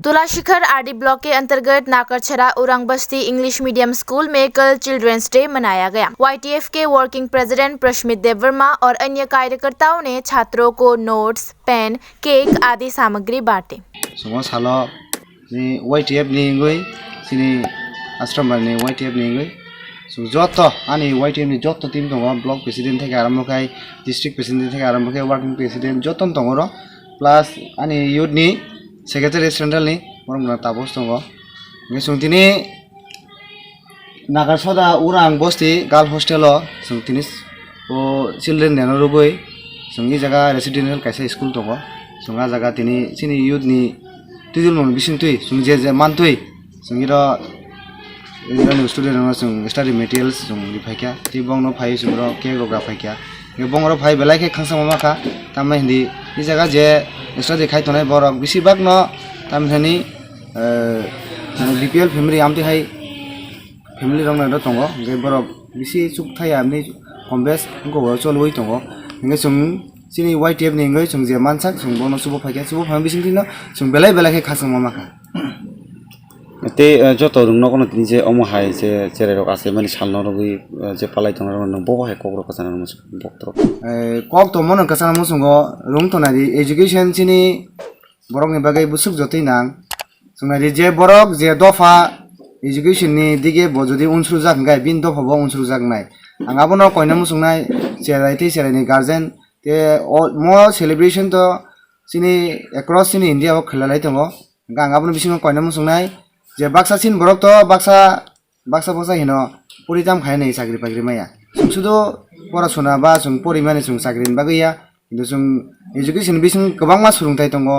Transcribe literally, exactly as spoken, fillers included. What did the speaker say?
तुलाशिखर RD block के अंतर्गत नाकरछरा उरंग बस्ती इंग्लिश मीडियम स्कूल में कल चिल्ड्रंस डे मनाया गया। वाईटीएफ के वर्किंग प्रेसिडेंट प्रश्मित देववर्मा और अन्य कार्यकर्ताओं ने छात्रों को नोट्स, पेन, केक आदि सामग्री बांटे। Songo salo ni Y T F ni wngwi, chini Ashram ni Y T F ni wngwi chwng joto ani Y T F ni joto team tongo, block president theke arombo khai district president theke arombo khai working president joto no tongo oro, plus ani youth ni secretary central ni borok no tabuk tongo. Hingke chwng tini Nagarsoda Urang Bosti Girl Hostel o chwng tini o children deno rwgwi chwng i jaga residential kaisa school tongo. Chwng a jaga tini chini youth ni twidulmung bisingtwi chwng je je mantwi chwng iro, ironi student rokno chwng study materials chwng riphaikha, tei bongno phaiwi chwng oro cake rok raphaikha. Bongno phai belai khe khakchangma makha, tamni hindi i jaga je study khai tongnai borok bisi bakno tamni thani, eh, B P L family amtwi hai family rok no tongo, hingke borok bisi chuk thaya hinwi kom bes wngkha bo cholwi tongo. Hingke chwng chini Y T F ni wngwi chwng je mansak, chwng bono chubo phaikha, chubo phaima bisingtwi no chwng belai belai khe khakchangma makha. Tei, eh, joto rwng nogono tini je omo hai je cherai rok achai mani sal no rwgwi, eh, je palai tongna rok nwng bobo hai kok rok kwchana rwngmani boktrok. Eh, kok tongmano kwchana muchungo rwng tongnai di education chini borokni bagwi bwswk jotoi nang. Chwng nai di je borok je dopha education ni dige bo jodi unsukjak hwnkhe bini dopha bo unsukjak nai. Ang abono koina muchungnai cherai tei cherai ni guardian tei o mo celebration to chini across chini India o khlai lai tongo. Hingke ang abono bisingo koina muchungnai je baksa chini borok to baksa, baksa baksa hino poritam khai nai chakri bakri maya. Chwng sudu porasona ba chwng porimani chwng chakri ni bagwi ya, kintu chwng education bising kwbangma swrwngthai tongo.